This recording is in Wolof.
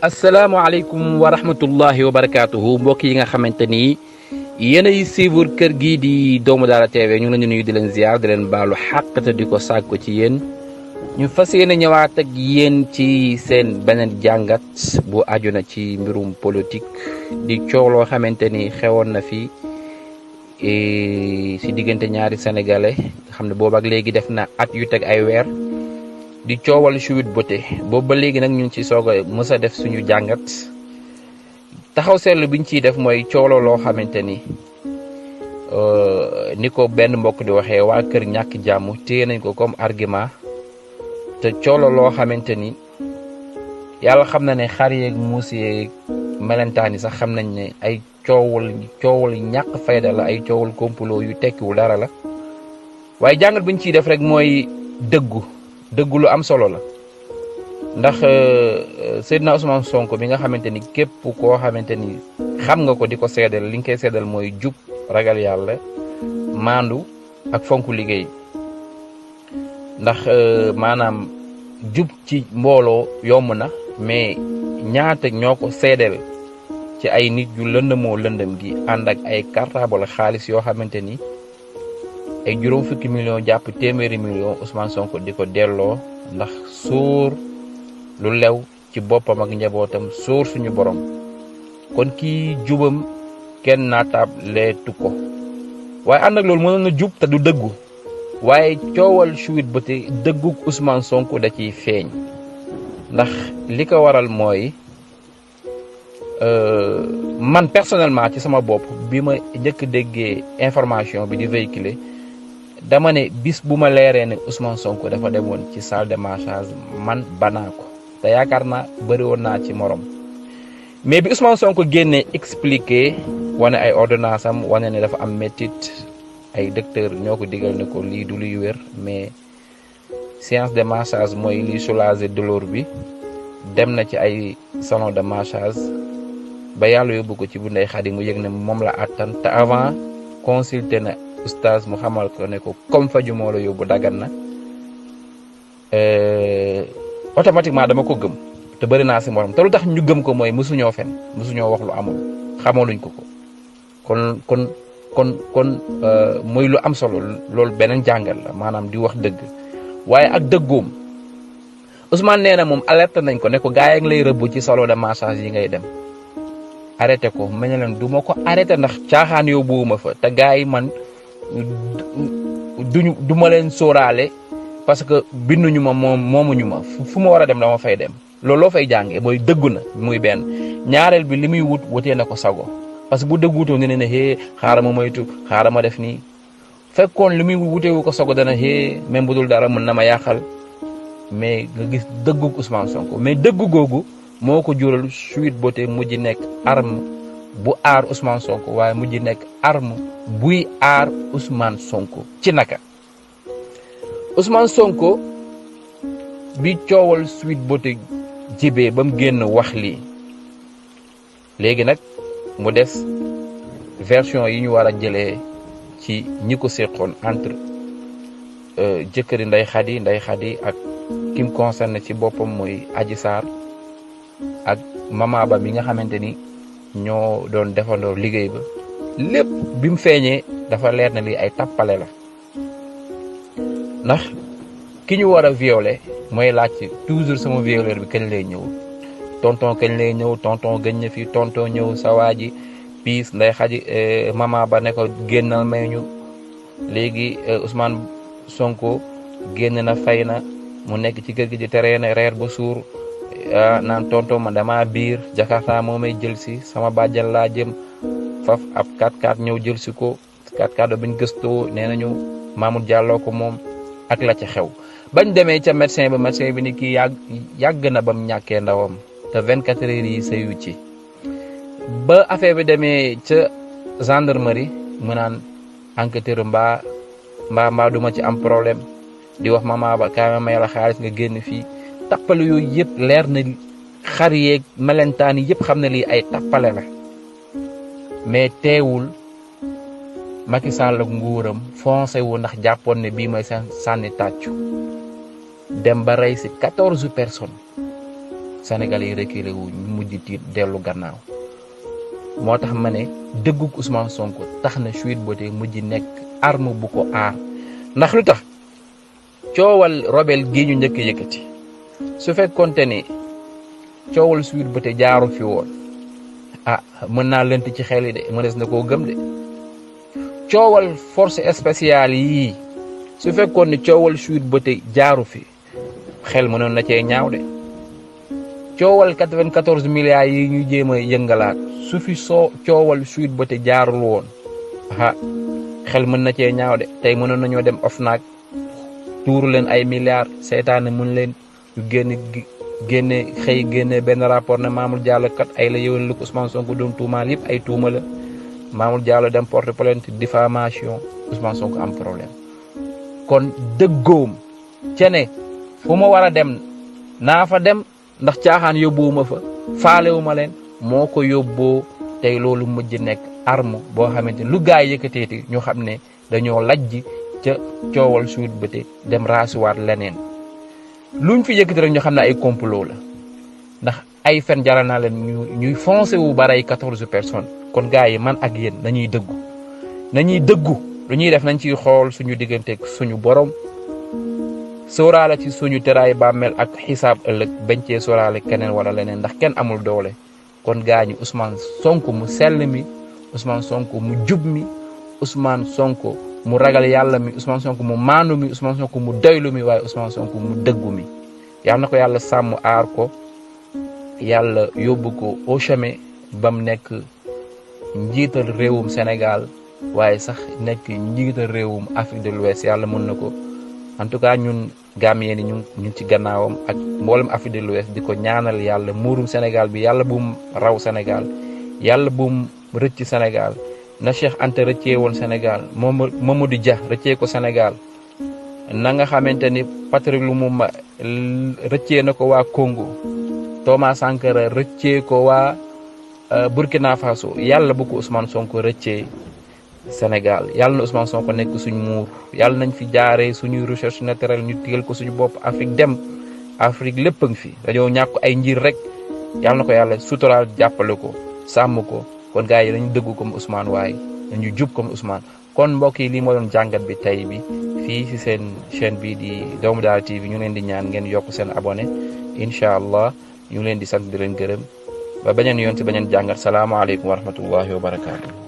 asalaamaaleykum wa rahmatullahi wa barakaatuhu mbokk yi nga xamante ni yéen ay suivre kër gii di Doomu Daara TV ñu ngi leen di nuyu di leen ziar di leen baalu xàq te di ko sàkku ci yéen ñu fas yéene ñëwaat ak yéen ci seen beneen jàngat bu aju na ci mbirum politique di coow loo xamante ni xewoon na fi si diggante ñaari sénégalais nga xam ne boobu ak léegi def na at yu teg ay weer. di coowal Sweet Beauté boobu ba léegi nag ñu ngi ci soog a mës a def suñu jàngat taxaw seetlu biñ ciy def mooy coolo loo xamante ni ko benn mbokk di waxee waa kër ñàkk jàmm téye nañ ko comme argument te coolo loo xamante ni yàlla xam na ne xar yeeg muus yeeg melentaan yi sax xam nañ ne ay coowal ñàkk fayda la ay coowal complot yu tekkiwul dara la waaye jàngat biñ ciy def rek mooy dëggu lu am solo la ndax Seydina Ousmane Sonko bi nga xamante ni képp koo xamante ni xam nga ko di ko seedal li nga koy seedal mooy jub ragal yàlla maandu ak fonk liggéey ndax maanaam jub ci mbooloo yomb na mais ñaata ñoo ko seedal ci ay nit yu lëndëmoo lëndëm gi ànd ak ay cartable xaalis yoo xamante ni ay juróom fukki million jàpp téeméeri million Ousmane Sonko di ko delloo ndax sóor lu lew ci boppam ak njabootam sóor suñu borom kon kii jubam kenn naataab leetu ko waaye ànd ak loolu mënoon na jub te du dëggu waaye coowal Sweet Beauté dëgguk Ousmane Sonko da ciy feeñ ndax li ko waral mooy man personnellement ci sama bopp bi ma njëkk déggee information bi di véhiculer dama ne bis bu ma leeree ne Ousmane Sonko dafa demoon ci salle de massage man banaa ko te yaakaar naa bëri woon naa ci morom mais bi Ousmane Sonko génnee expliqué wane ay ordonnance am wane ne dafa am métit ay docteur ñoo ko digal ne ko lii du luy wér mais séance de massage mooy liy soulager douleur bi dem na ci ay salon de massage ba yàlla yóbbu ko ci bu Ndey Xadi mu yëg ne moom la àttan te avant consulté na oustaz mu xamal ko ne ko comme faju moo la yóbbu dagan na automatiquement dama ko gëm te bëri naa si morom te lu tax ñu gëm ko mooy mësuñoo fen mësuñoo wax lu amul xamaluñ ko kon mooy lu am solo loolu beneen jàngal la maanaam di wax dëgg waaye ak dëggoom Ousmane nee na moom alerte nañ ko ne ko gaa yi ngi lay rëbb ci salon de massage yi ngay dem arrêté ko ma ne leen du ma ko arrêté ndax caaxaan yóbbuwuma fa te gaa yi man du ma leen sóoraale parce que binduñu ma moomuñu ma fu ma war a dem dama fay dem loolu loo fay jàngee mooy dëggu na muy benn ñaareel bi li muy wutee na ko sago parce que bu dëgguutoo ne ne xée xaaral ma moytu xaaral ma def nii fekkoon li muy wuteewu ko sago dana xée même bu dul dara mën na ma yàqal mais nga gis dëggu Ousmane Sonko mais dëggu googu moo ko jural Sweet Beauté mujj nekk arme bu aar Ousmane Sonko waaye mujj nekk arme buy aar Ousmane Sonko ci naka Ousmane Sonko bi coowal Sweet Beauté jibee ba mu génn wax lii léegi nag mu des version yi ñu war a jëlee ci ñi ko séqoon entre jëkkëri Ndey Xadi ak kim concerné ci boppam mooy Adji Sarr ak mama ba mi nga xamante ni ñoo doon defandoo liggéey ba lépp bi mu feeñee dafa leer na lii ay tappale la ndax ki ñu war a violer mooy laaj toujours sama violeur bi kañ lay ñëw tonton kañ lay ñëw tonton gëñ na fi tonton ñëw sa waa ji piis Ndey Xadi mama ba ne ko génnal may ñu léegi Ousmane Sonko génn na fay na mu nekk ci kër gi di teree na reer ba suur naan tonton ma dama biir Jakarta moo may jël si sama bàjjal laa jëm faf ab 4x4 ñëw jël si ko 4x4 bañ gëstoo nee nañu Mamour Diallo ko moom ak la ca xew bañ demee ca médecin bi ni kii yàgg na ba mu ñàkkee ndawam te 24 heures yi sëyu ci ba affaire bi demee ca gendarmerie mu naan enquêteur mbaa duma ci am problème di wax mama ba kaay ma may la xaalis nga génn fii tappale yooyu yëpp leer na xar yeeg melentaan yi yëpp xam ne lii ay tappale la mais teewul Macky Sall ak nguuram foncé wu ndax jàppoon ne bii mooy sànni tàccu dem ba rey si 14 personnes Sénégal yi reculé wu ñu mujj tiit dellu gannaaw moo tax ma ne dëggug Ousmane Sonko tax na Sweet Beauté mujj nekk arme bu ko aar ndax lu tax coowal Robel gi ñu njëkk yëkkati su fekkonte ne coowal Sweet Beauté jaaru fi woon mën naa lënt ci xel yi de mënees na koo gëm de coowal force spéciale yii su fekkoon ne coowal Sweet Beauté jaaru fi xel mënoon na cee ñaaw de coowal 94 milliards yi ñu jéem a yëngalaat su fi coowal Sweet Beauté jaarul woon xel mën na cee ñaaw de tey mënoon nañoo dem OFNAC tuuru leen ay milliards seetaane mun leen ñu génne benn rapport ne Mamour Diallo kat ay la yëwén lu ko Ousmane Sonko doon tuumaal yëpp ay tuuma la Mamour Diallo dem porte plainte diffamation Ousmane Sonko am problème kon dëggoom ca ne fu ma war a dem naa fa dem ndax caaxaan yóbbuwuma fa faalewuma leen moo ko yóbboo tey loolu mujj nekk arme boo xamante ni lu gaay yëkkateeti ñu xam ne dañoo lajj ca coowal Sweet Beauté dem raasuwaat leneen luñ fi yëkkati rek ñu xam ne ay complot la ndax ay fen jaral naa leen ñuy foncé wu baray 14 personnes kon gars yi man ak yéen nañuy dëggu lu ñuy def nañ ciy xool suñu digganteeg suñu borom sóoraale ci suñu teraay bàmmeel ak xisaab ëllëg bañ cee sóoraale keneen wala leneen ndax kenn amul doole kon gars ñi Ousmane Sonko mu sell mi Ousmane Sonko mu jub mi Ousmane Sonko mu ragal yàlla mi Ousmane Sonko mu maanu mi Ousmane Sonko mu doylu mi waaye Ousmane Sonko mu dëggu mi yal na ko yàlla sàmm aar ko yàlla yóbbu ko au chemin ba mu nekk njiital réewum Sénégal waaye sax nekk njiital réewum Afrique de l'Ouest yàlla mën na ko en tout cas ñun Gambien ñu ci gannaawam ak mboolem Afrique de l'Ouest di ko ñaanal yàlla muurum Sénégal bi yàlla bu mu raw Sénégal yàlla bu mu rëcc Sénégal na Cheikh Anta rëccee woon Sénégal Mamadou Dia rëccee ko Sénégal na nga xamante ni Patrick Lumumba rëccee na ko waa Congo Thomas Sankara rëccee ko waa Burkina Faso yàlla bu ko Ousmane Sonko rëccee Sénégal yàlla na Ousmane Sonko nekk suñu muur yàlla nañ fi jaaree suñuy recherche naturelle ñu tigal ko suñu bopp Afrique lépp a ngi fi dañoo ñàkk ay njir rek yàlla na ko yàlla suturaal jàppale ko sàmm ko kon gars yi dañu dëggu comme Ousmane waaye dañu jub comme Ousmane kon mbokk yi lii moo doon jàngat bi tey bi fii ci seen chaîne bii di Doomu Daara TV ñu leen di ñaan ngeen yokk seen abonné incha allah ñu leen di sant di leen gërëm ba beneen yoon ci beneen jàngat salaamaaleykum wa rahmatullahi wa barakaatu.